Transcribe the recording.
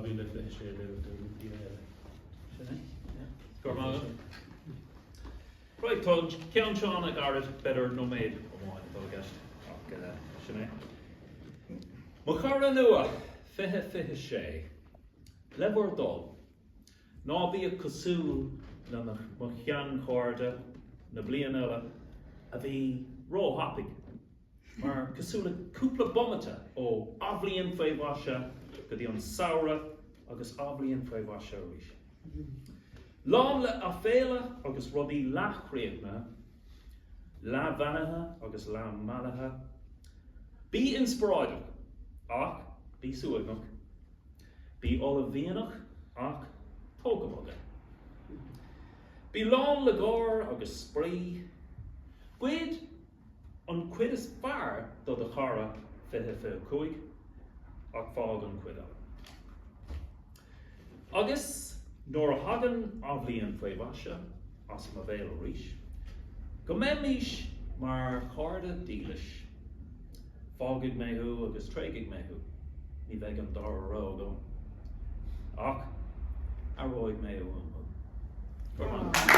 2026 le grúpaí eile. Sin é, yeah. Go raibh maith agat. Right, tá an ceann seo an-ghairid, b'fhéidir nóiméad amháin atá i gceist, ach sin é. Mo chara nua, 2026, le bhur dtoil, ná bíodh cosúil le mo sheanchairde na bliana eile a bhí róthapaidh, mar cosúil le cúpla bomaite ó athbhliain faoi mhaise go dtí an samhradh agus athbhliain faoi mhaise arís. Lán le aiféala agus rudaí leathchríochnaithe, leathbheannaithe agus leathmhallaithe. Bí inspioráideach, ach bí suaimhneach. Bí uaillmhianach, ach tóg go bog é. Bí lán le gáire agus spraoi. Goid an chuid is fearr do do chara 20 25 ach fág an chuid eile. Agus nuair a thagann athbhliain faoi mhaise as mo bhéal arís, go mbeimis mar chairde dílis. Fágfaidh mé thú agus tréigfidh mé thú, ní bheidh an dara rogha agam. Ach aireoidh mé uaim thú. Go raibh maith agat.